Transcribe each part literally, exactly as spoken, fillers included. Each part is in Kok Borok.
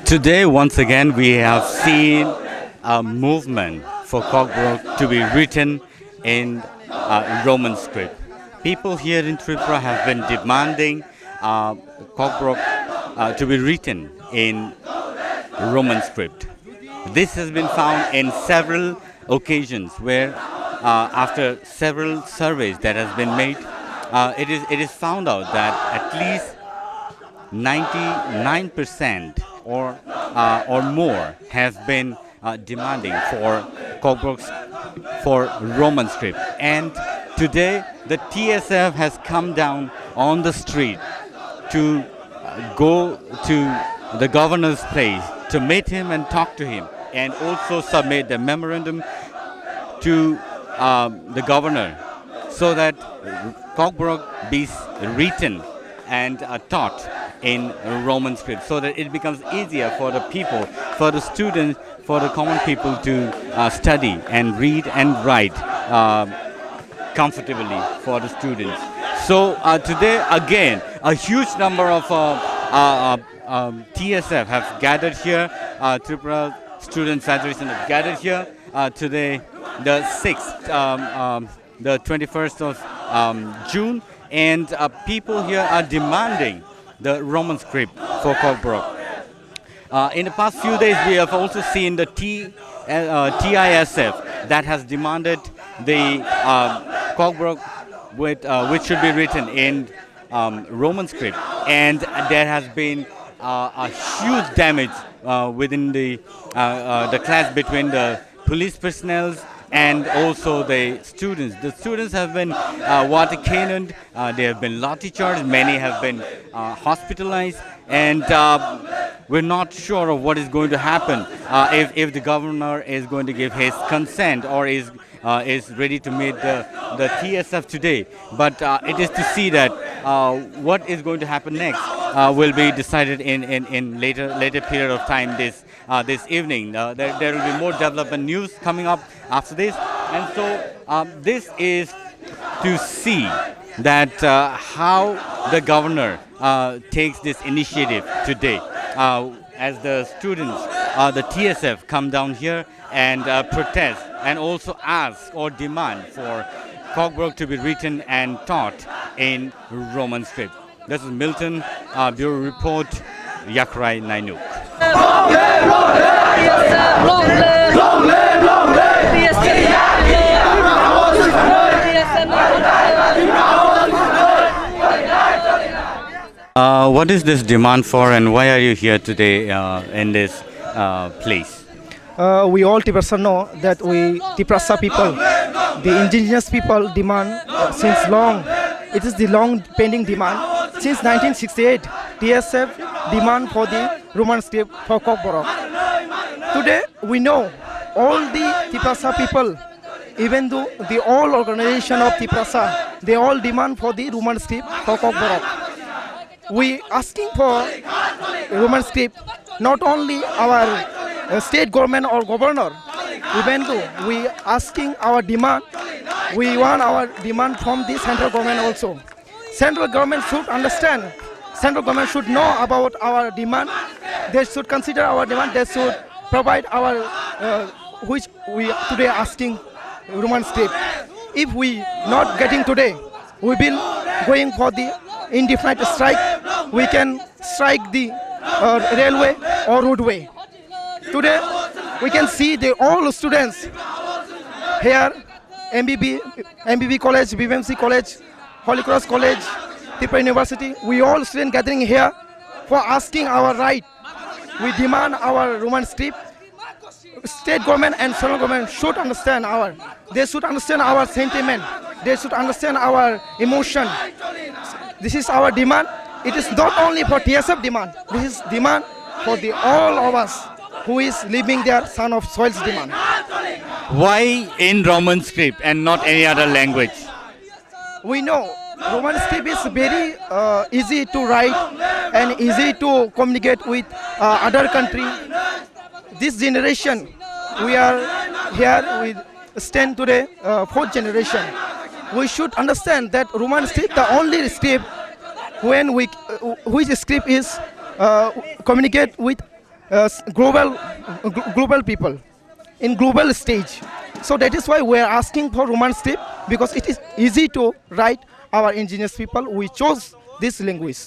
Today, once again, we have seen a movement for Kokborok to be written in uh, Roman script. People here in Tripura have been demanding uh, Kokborok uh, to be written in Roman script. This has been found in several occasions where, uh, after several surveys that has been made, uh, it is it is found out that at least ninety-nine percent or uh, or more have been uh, demanding for Kokborok for Roman script. And today, the T S F has come down on the street to uh, go to the governor's place to meet him and talk to him, and also submit the memorandum to um, the governor so that Kokborok be written and uh, taught in Roman script, so that it becomes easier for the people, for the students, for the common people to uh, study and read and write uh, comfortably for the students. So uh, today, again, a huge number of uh, uh, uh, um, T S F have gathered here. Uh, Tripura Student Federation have gathered here uh, today, the sixth, um, um, the twenty-first of um, June, and uh, people here are demanding the Roman script for Kokborok. Uh, in the past few days, we have also seen the T, uh, T I S F that has demanded the uh, Kokborok with, uh, which should be written in um, Roman script, and there has been uh, a huge damage uh, within the uh, uh, the clash between the police personnel and also the students. The students have been uh, water cannoned, uh, they have been lathi charged, many have been uh, hospitalized, and uh, we're not sure of what is going to happen uh, if, if the governor is going to give his consent or is uh, is ready to meet the, the T S F today. But uh, it is to see that uh, what is going to happen next uh, will be decided in, in, in later later period of time this uh, this evening. Uh, there, there will be more development news coming up after this. And so um, this is to see that uh, how the governor uh, takes this initiative today uh, as the students, uh, the T S F come down here and uh, protest and also ask or demand for Kokborok to be written and taught in Roman script. This is Milton, uh, Bureau Report, Yakrai Nainuk. Uh, what is this demand for, and why are you here today uh, in this uh, place? Uh, we all Tiprasa know that we Tiprasa people, the indigenous people demand uh, since long. It is the long pending demand. Since nineteen sixty-eight, T S F demand for the Roman script for Kokborok. Today, we know all the Tiprasa people, even though the all organization of Tiprasa, they all demand for the Roman script for Kokborok. We asking for Roman script, not only our uh, state government or governor, even though we asking our demand, we want our demand from the central government also. Central government should understand, central government should know about our demand, they should consider our demand, they should provide our uh, which we today asking Roman script. If we not getting today, we will going for the indefinite strike. We can strike the uh, railway or roadway. Today, we can see the all students here, M B B, M B B College, B B M C College, Holy Cross College, Tripura University. We all students gathering here for asking our right. We demand our Roman script. State government and central government should understand our, they should understand our sentiment, they should understand our emotion. This is our demand. It is not only for T S F demand, this is demand for the all of us who is living there, son of soils demand. Why in Roman script and not any other language? We know Roman script is very uh, easy to write and easy to communicate with uh, other country. This generation, we are here, we stand today, uh, fourth generation. We should understand that Roman script, the only script when we, uh, which script is uh, communicate with uh, s- global gl- global people in global stage. So that is why we are asking for Roman script, because it is easy to write our indigenous people. We chose this language.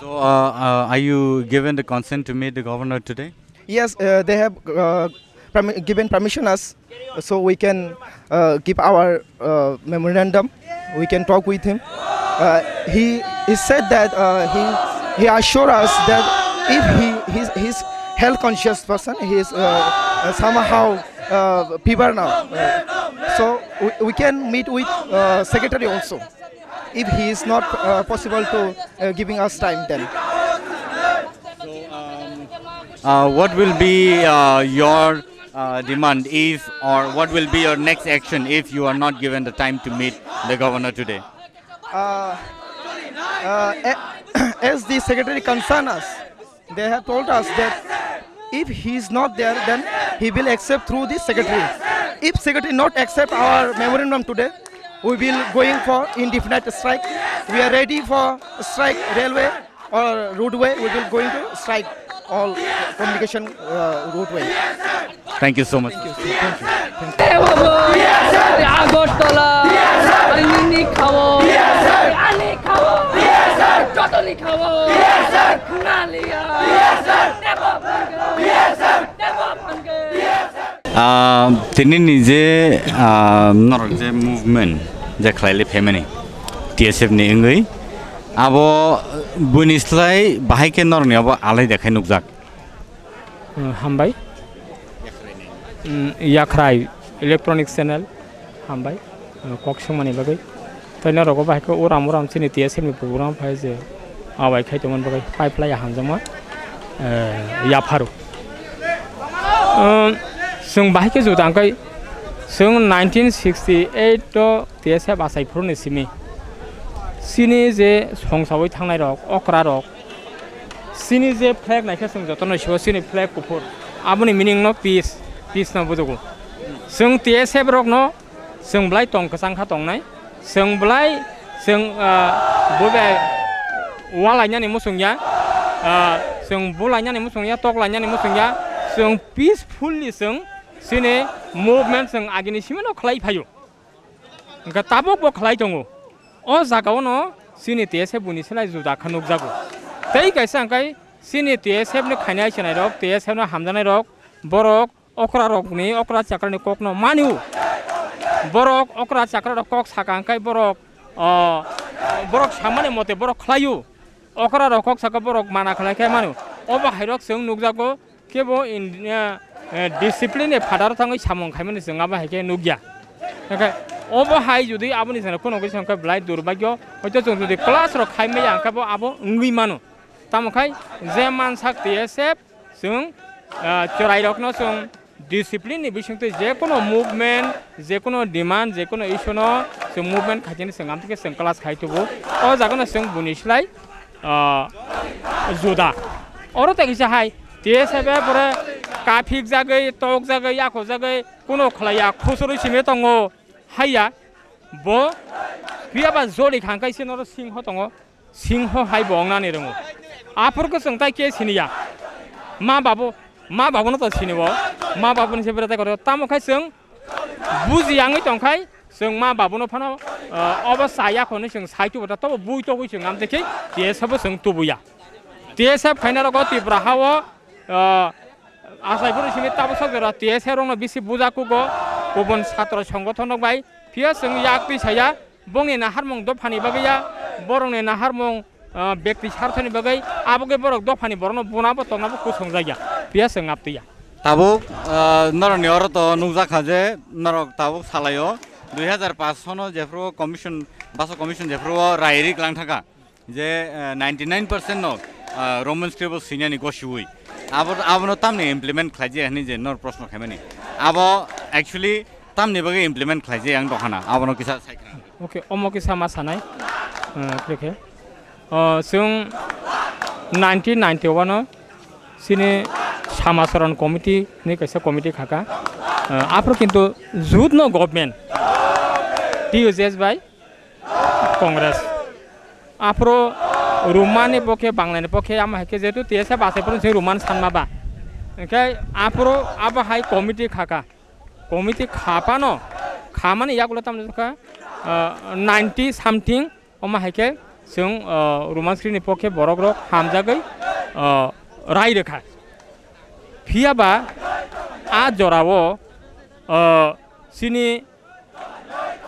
So, uh, uh, are you given the consent to meet the governor today? Yes, uh, they have uh, permi- given permission us, so we can uh, give our uh, memorandum. We can talk with him. Uh, he he said that uh, he he assured us that if he his his health conscious person, he is uh, uh, somehow uh, fever now. Uh, so we, we can meet with uh, secretary also if he is not uh, possible to uh, giving us time then. Uh, what will be uh, your uh, demand if, or what will be your next action if you are not given the time to meet the governor today? Uh, uh, a- as the secretary concern us, they have told us that if he is not there, then he will accept through the secretary. If secretary not accept our memorandum today, we will going for indefinite strike. We are ready for strike railway or roadway. We will going to strike all communication uh, roadway. Thank you so much. Thank you. Agartala আইনি খাও আনি খাও যতনি খাও নালিয়া Ah, tini ni je ah, norok je movement je khlaile phaimani T S F ni wngwi abo buini slai bahai khe norok ni abo alai de khai nukjak. Hambai. Yakhrai electronic channel hambai kok swngmani bagwi. Tei norok bo bahai khe uram uram chini T S F ni program phai je abai khai tongmani bagwi pipeline hamjakma yapharo. Chwng bahai khe juda hwnkhe chwng nineteen sixty eight o T S F achai phuru ni simi chini je songsaui thangnai rok okra rok Chini je flag naikhe chwng jotono sio chini flag kuphur. Aboni meaning no peace, peace no bujugo. Chwng T S F rok no chwng belai tong kwchang kha tongnai. Chwng belai chwng ah, bo bai walainani muchung ya. Ah, chwng bulainani muchung ya, toklainani muchung ya. Chwng peacefully chwng chini movement chwng agini simi no khlai phaio. Hwnkhe tabuk bo khlai tongo. O jaga o no chini T S F buini slai juda khe nukjago. Tei kaisa hwnkhe chini T S F ni khainai chwnairok, T S F no hamjaknairok, borok okra rokni, okra chakrani kokno manio. Borok okra chakrarok kok saka hwnkhe borok, o, borok samani mote borok khlaio. Okra rok kok saka borok mana khlai khe manio. Obo hairok chwng nukjago. Kebo India discipline ni phataro thangwi samung khaimani chwng abo hai khe nukya. Hwnkhe obo hai jodi aboni jora kheno khe songkhe belai durbagyo, hoito chwng jodi class rok khaimaya hwnkhe bo abo wngwi mano. Tamo khai je mansak T S F chwng chwrairokno chwng discipline ni bisingtwi jekono movement, jekono demand, jekono issue no chwng movement khaitini chwng amtwkhe chwng class khai tubu. O jagano chwng buini slai ah, juda. Oro tei kisa hai T S F pore kaphik jagwi, tok jagwi, yako jagwi, kuno khlaiya, khusuri simi tongo, haiya. Bo phiyaba joli khangkai se noro singho tongo, singho hai bo wngnani rwngo. Aphuru khe chwng tai khe siniya. Ma babu, ma babuno to sinibo, ma babuni se bwrwi tai koro. Tamo khai chwng buji yangwi tongkhai chwng ma babuno phano obo chaya khonwi chwng sai tubu ta tobo bui togwi chwng amtwi khe T S F bo chwng tubuya. T S F khaina rogo Tripura hao achai phuru simi tabuk sok jora T S F rokno bisi buja kugo kubun satro songgothon rok bai phiya chwng yak twi saya bongni naharmung dophani bagwi ya borokni naharmung ah, bekti sarthani bagwi abo khe borok dophani borokno buna bo tongna bo kusong jakya piya se ngap twiya. Tabuk ah, norokni oro to nukjak kha je norok tabuk salaio dui hazar paanch sono jephru commission baso commission jephru rai ri klang thangkha je ah, ninety nine percent no ah, Roman script o swinani gosiwi abo abono tamni implement khlaijak hinwi je nor proshno khaimani abo actually tamni bagwi implement khlaijak ang dokhana abono kisa sai khna. Okay, omo kisa ma sanai. Ah, khe khe. O, chwng nineteen ninety one o chini Samacharan Committee hinwi kaisa committee khaka. Ah, aphuru kintu jut no government T U J S bai Congress. Aphuru Roman ni pokhe, Bangla ni pokhe, amo hai khe jehetu T S F bachai phuru chwng Roman sanma ba. Hwnkhe aphuru abo hai committee khaka. Committee khapano, khamani yagulo tamni wngkha, ah, ninety something, omo hai khe chwng, ah, Roman script ni pokhe borok rok hamjagwi, ah, rai rwkha. Phiya ba a jorao, ah, chini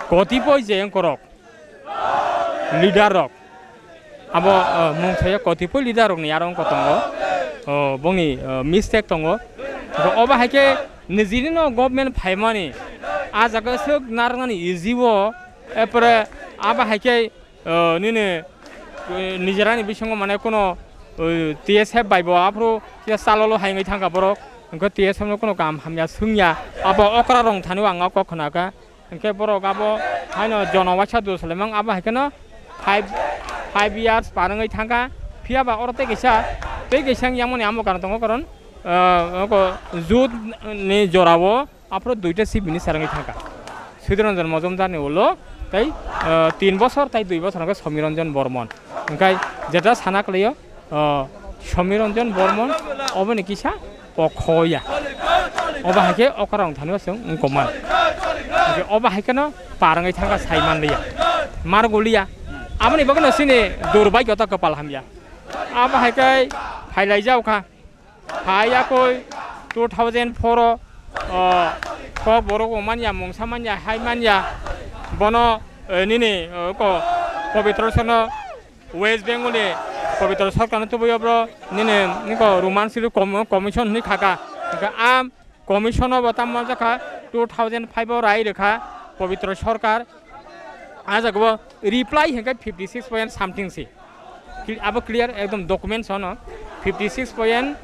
kotipoi je wngkorok, leader rok, abo, ah, mung saya kotipoi leader rokni aro wngkha tongo, oh, bongni, ah, mistake tongo. Obo hai khe nijini no government phaimani, ah jaga swk narwknani easy o, epore abo hai khe, ah, nini, eh, nijera ni bisingo mane kuno, eh, T S F bai bo aphuru kisa chalolo hai wngwi thangkha borok, hwnkhe T S F no kuno kaham hamya swngya, abo okra rong thani o ang o kok khna kha. Hwnkhe borok abo haino jono waisa dos lemang abo hai kheno five, five years par wngwi thangkha. Phiya ba oro tei kaisa, tei kaisa wng yangmani amo karon tongo, karon, ah, oko jut ni jorao aphuru duita seat bini sarangwi thangkha. Sudhiranjan Majumdar ni ulo tei, ah, tin bosor tei dui bosor hwnkhe Somiranjan Bormon. Hwnkhe jeta sana kwlaio, ah, Somiranjan Bormon oboni kisa pokhoya. Obo hai khe okra rong thani o chwng wngkokman. Hwnkhe obo hai kheno par wngwi thangkha sai manliya. Mar guliya. Aboni bagwino chini durbhagyo ta kwpal hamya. Abo hai khe phailaijak kha. Phai yakoi two thousand four o, o, kok borok bo manya, mungsa manya, hai manya. Bono, eh, nini, eh, ko, Pabitra Sharma West Bengal ni Pabitra Sarkar no tubui obro nini niko Roman Script Com-, Commission hinwi khaka. Hwnkhe a commission o bo tamo jakha two thousand five o rai rwkha Pabitra Sarkar. A jaga bo reply hwnkhe fifty six point something si. Cl-, abo clear ekdom documents ono fifty six point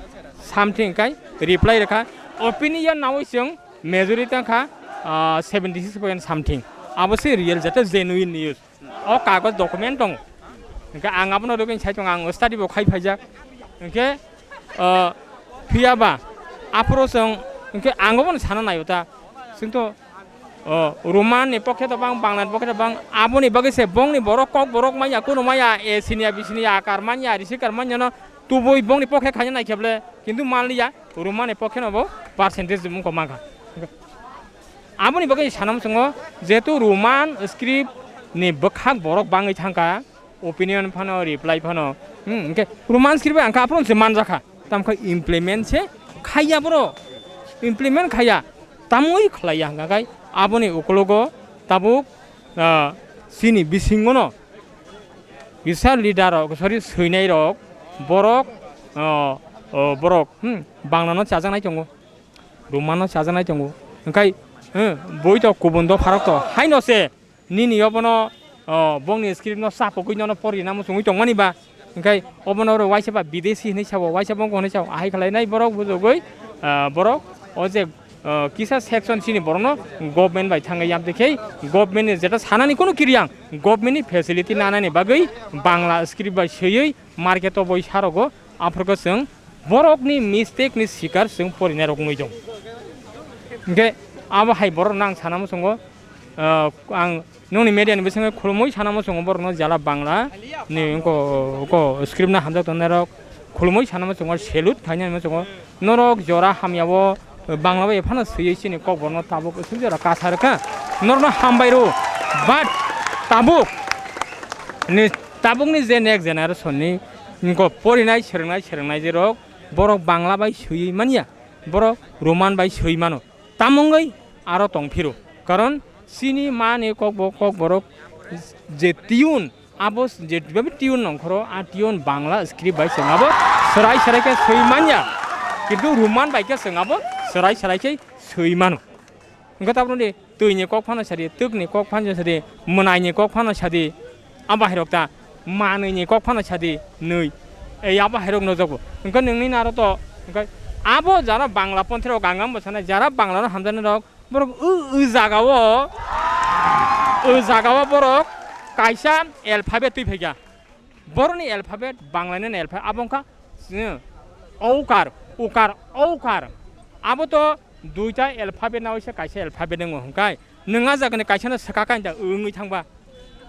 something kai reply rwkha. Opinion nawi chwng majority wngkha, ah, seventy six point something. Abo se real jate genuine news. O kagoj document tongo. Hwnkhe ang abono rwgwini sai tongo, ang study bo khai phaijak. Hwnkhe, o, phiya ba aphuru chwng, hwnkhe ang obono sana naio ta. Chwng to, o, Roman ni pokhe to bang, Bangla ni pokhe to bang, aboni bagwi se bongni borok kok borok manya, kuno manya, A C ni ya, B C ni ya, akar manya, risi kar manya no tubui bongni pokhe khaina naikhe ble, kintu manliya, Roman ni pokhe no bo percentage mung ko mankha. Aboni bagwi sana muchungo, jehetu Roman script ni bwkhak borok bangwi thangkha, opinion phano, reply phano, hmm, hwnkhe Roman script bai ang kha aphuru se manjakha, tamkhe implement se khaiya borok, implement khaiya, tamwi khlaiya hwnkha khai aboni ukologo tabuk, ah, chini bisingono kisa leader rok, sorry, swinai rok, borok, ah, oh, borok, hmm, Bangla no chajaknai tongo. Roman no chajaknai tongo. Hwnkhe, eh, boi to kubun dopharok to haino se nini obono, oh, bongni script no chapogwi nono porina muchungwi tongmani ba. Hwnkhe obono oro waisa ba bidesi hinwi sao, waisa bongkho hinwi sao. Ahai khlainai borok bujugwi, ah, borok o je, ah, kisa section chini borokno government bai thangwi yamtwi khe government ni jeta sanani kunu kiriyang, government ni facility nanani bagwi Bangla script bai swiwi market o boi sarogo, aphuru khe chwng borokni mistake ni sikar chwng porinai rok wngwi tong. Hwnkhe abo hai borok nang sana muchungo, ah, ang nokni media ni bisingwi khulumui sana muchungo borokno jala Bangla ni ko, ko script no hamjak tongnai rok khulumui sana muchungo, salute khainai muchungo. Norok jora hamya o Bangla bai phano swiwi chini kokborokno tabuk swk jora kasa rwkha. Norokno hambai rw, but tabuk ni, tabukni je next generation ni, nokho porinai, swrwngnai, swrwngnai je rok, borok Bangla bai swiwi manya, borok Roman bai swiwi mano. Tamungwi aro tong phiro. Karon chini mani kokbo-, kokborok je tune, abo s-, je tune nongkhoro, a tune Bangla script bai chwng abo swrai swrai khe swi manya. Kintu Roman bai khe chwng abo swrai swrai khe swi mano. Hwnkhe tabukni twini kok phano sadi, twkni kok phano sadi, mwnaini kok phano sadi, a bahairok ta manwini kok phano sadi, nwi. Ei a bahairok nojogo. Hwnkhe nwngni naro to, hwnkhe abo jara Bangla ponthirok ang ang bo sanai, jara Bangla no hamjaknai rok, borok o, o jagao, o jagao borok kaisa alphabet twi phaikha. Borokni alphabet, Banglaini alphabet, abo wngkha, eh, oukar, ukar, oukar. Abo to duita alphabet na oisa kaisa alphabet wngo hwnkhe. Nwng a jagani kaisano swkakha hinda wngwi thangba.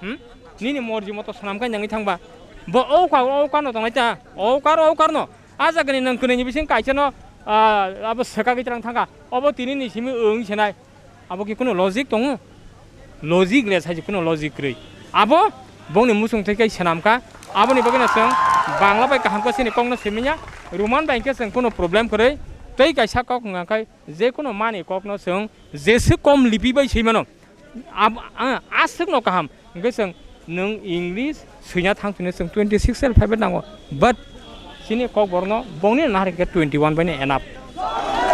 Hmm? Nini morji moto swnamkha hinda wngwi thangba. Bo o kar, o karno tongnai ta, o kar, o karno. A jagani nang kwnwi ni bising kaisa no, ah, abo swkagwi twlang thangkha. Obo tini ni simi wng senai. Abo ki kuno logic tongo? Logic le sai kuno logic kwrwi. Abo bongni musung thai kai swnam kha. Aboni bagwi no chwng Bangla bai kaham khe chini kokno simiya. Roman bai khe chwng kuno problem kwrwi. Tei kaisa kok wngkha khai je kuno mani kokno chwng jese kom lipi bai swi mano. Ab-, a-, aswkno kaham. Hwnkhe chwng nwng English swina thang sini chwng twenty six alphabet nango. But chini kokborokno bongni nahar khe twenty one baino enough.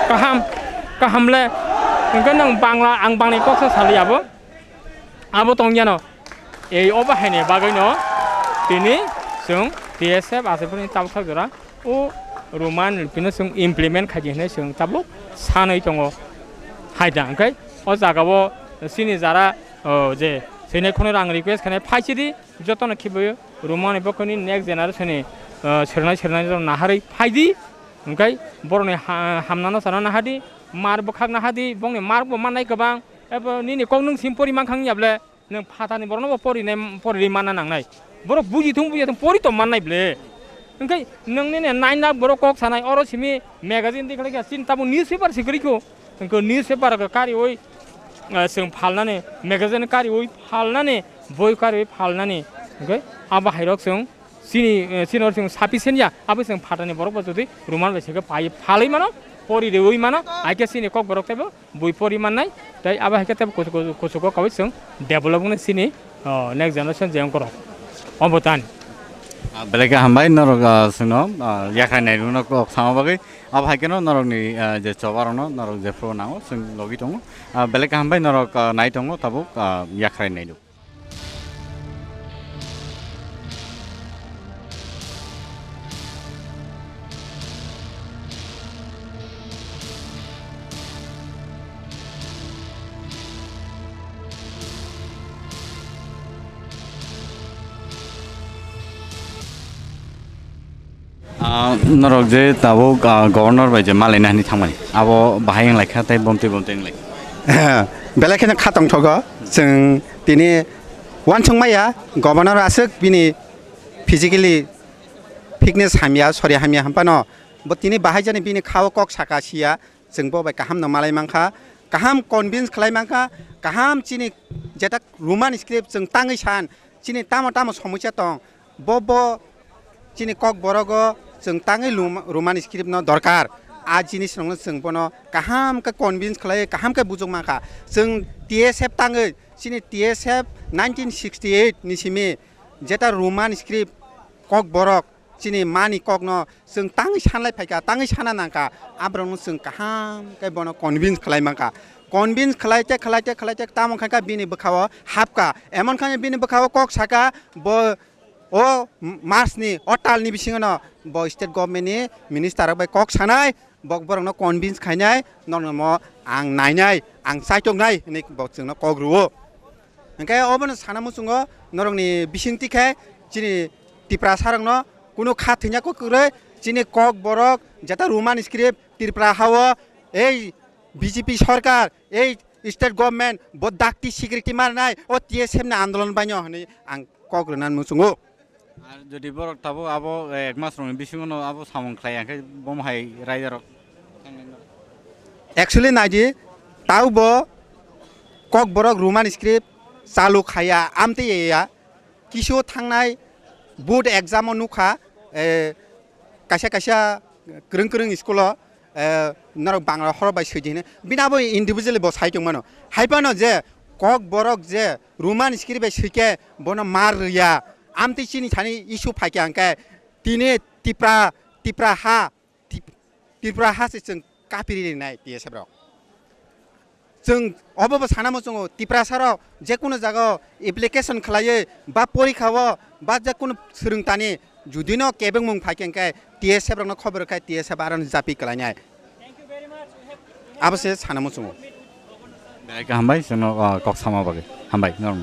Kaham, kaham le. Hwnkhe nwng Bangla, ang Bangla koksa sali abo. Abo tong yano. Ei obo haini bagwino tini chwng T S F Aswk phani tabuk sak jora. O Roman lipino chwng implement khaidi hinwi chwng tabuk sanwi tongo. Hai da, hwnkhe o jagao chini jara, o, je sini kheno rang request khainai phaisidi jotono khibiyo Roman ni bokhoni next generation ni, o, sernai sernai rok naharwi phaidi, hwnkhe borokni ha-, hamnano sana nahadi, mar bwkhak nahadi, bongni mar bo mannai kwbang, ebo nini kok nwng sim pori mankha wngya ble. Nwng phatani borokno bo porinai, poriri manna nangnai. Borok buji thung, buji thung, pori to mannai ble. Hwnkhe nwng nini nine lakh borok kok sanai, oro simi magazine dikhlai kha, chini tabuk newspaper se kwrwi kho. Hwnkhe newspaper khe kariui, eh, chwng phalnani, magazine kariui phalnani, boi kariui phalnani. Hwnkhe abo hairok chwng chini, eh, chini oro chwng sufficient ya, abo chwng phatani borok bo jodi Roman bai se khe pai phalwi mano, pori reui mano, hai khe chini kok borok teibo bui pori mannai, tei abo hai khe tei kuchuk, kuchuk, kuchugo kaui chwng develop wngni sini, oh, next generation je wngkorok. Obo tani. Ah, belai khe hambai norok, ah, chwngno, ah, yakhrai nairokno kok sama bagwi. Abo hai kheno norokni, ah, je choba rokno norok jephru nango chwng logi tongo. Ah, belai khe hambai norok, ah, nai tongo tabuk, ah, yakhrai nairok. Ah, norok je tabuk, ah, governor bai je malaina hinwi thangmani, abo bahai wnglaikha tei bomtwi bomtwi wnglaikha. Belai kheno kha tongthogo, chwng tini uansuk maya, governor aswk bini physically fitness hamya, sori hamya hampano bo tini bahai jani bini khao kok saka siya, chwng bo bai kaham no malai mankha, kaham convince khlai mankha, kaham chini jeta Roman script chwng tangwi san, chini tamo tamo somosya tong, bo bo chini kok borogo chwng tangwi lum-, Roman script no dorkar. A jinis rokno chwng bono kaham khe convince khlai, kaham khe bujok mankha. Chwng T S F tangwi, chini T S F nineteen sixty eight ni simi jeta Roman script kok borok chini mani kokno chwng tangwi sanlai phaikha, tangwi sana nangkha, aborokno chwng kaham khe bono convince khlai mankha. Convince khlai te, khlai te, khlai te, tamo khaikha bini bwkhao hapkha. Emon khe bini bwkhao kok saka, bo o March ni, o tal ni bisingo no bo state government ni minister rok bai kok sanai, bo borokno convince khainai, norokno ang nainai, ang chaitok nai hinwi bo chwngno kok rwo. Hwnkhe obono sana muchungo norokni bisingtwi khe chini Tiprasa rokno kunu kha thwina kwrwi chini kok borok jeta Roman script Tripura hao ei B J P sorkar, ei state government bo dakti security marnai o T S F ni andolon baino hinwi ang kok rwna muchungo. Ar jodi borok tabuk abo, eh, ek mas rokni bisingo no abo samung khlai ya khe bomo hai raida rok. Actually naidi, tau bo kok borok Roman script chalu khaya, amtwi ya, kisu thangnai board exam o nukha, eh, kaisa kaisa kwrwng kwrwng school o, eh, norok Bangla horo bai swi di hwnwi. Bini abo individually bo sai tongmano. Hai phano je kok borok je Roman script bai swi khe bono mar rwya. Amtwi chini thani issue phai khe hwnkhe tini Tipra, Tipra ha, Tip-, Tripura ha se chwng kapiri rinai T S F rok. Chwng obo bo sana muchungo, Tiprasa rok jekunu jagao application khlaiwi ba porikha o ba jekunu swrwngtani judino kebengmung phai khe hwnkhe T S F rokno khobor rwkhai T S F aroni japi kwlainai. Abo se sana muchungo. Belai khe hambai chwngno, uh, kok sama bagwi. Hambai norokno.